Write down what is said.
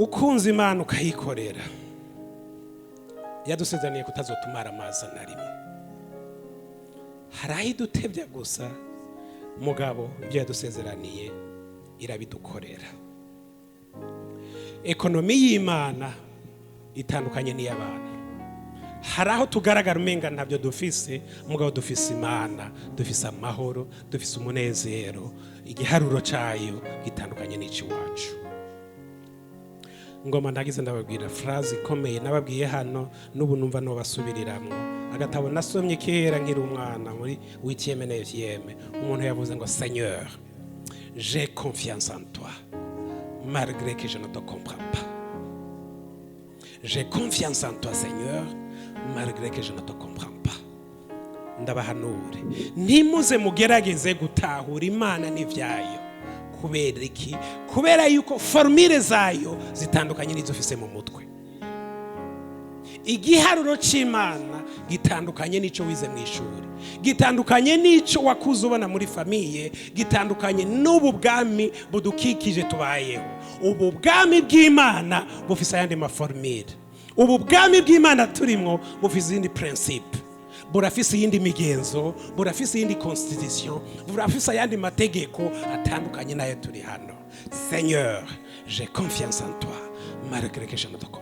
Ukunze Imana ukayikorera, yadusezeraniye kutazotumara amazi na rimwe. Hari aho idutebya gusa, mugabo ibyo yadusezeraniye irabidukorera. Économie y'Imana itandukanye n'iy'abantu. Hari aho tugaragara umenga ntabyo dufise, mugabo dufise Imana, dufise amahoro, dufise umunezero. Igiharuro cyayo gitandukanye n'icy'iwacu. Ngoma ndagize, ndababwira phrase ikomeye nababwiye hano, n'ubu numva nobasubiriramwo. Agatabo nasomye kera nkiri umwana muri huitième, neuvième, umuntu yavuze ngo: "Seigneur, j'ai confiance en toi malgré que je ne te comprends pas. J'ai confiance en toi, Seigneur, malgré que je ne te comprends pas." Ndabahanure, ntimuze mugerageze gutahura Imana n'ibyayo. Kubera iki? Kubera yuko formule zayo zitandukanye n'izo ufise mu mutwe. Igiharuro cy'Imana gitandukanye n'icyo wize mu ishuri, gitandukanye n'icyo wakuze ubona muri famille, gitandukanye n'ubu bwami budukikije tubayeho. Ubu bwami bw'Imana bufise ayandi ma formules. Ubu bwami bw'Imana turimo bufise izindi principes, burafise iyindi migenzo, burafise iyindi constitution, burafise ayandi mategeko atandukanye n'ayo turi hano. Seigneur, j'ai confiance en toi malgré que je ne te comprends.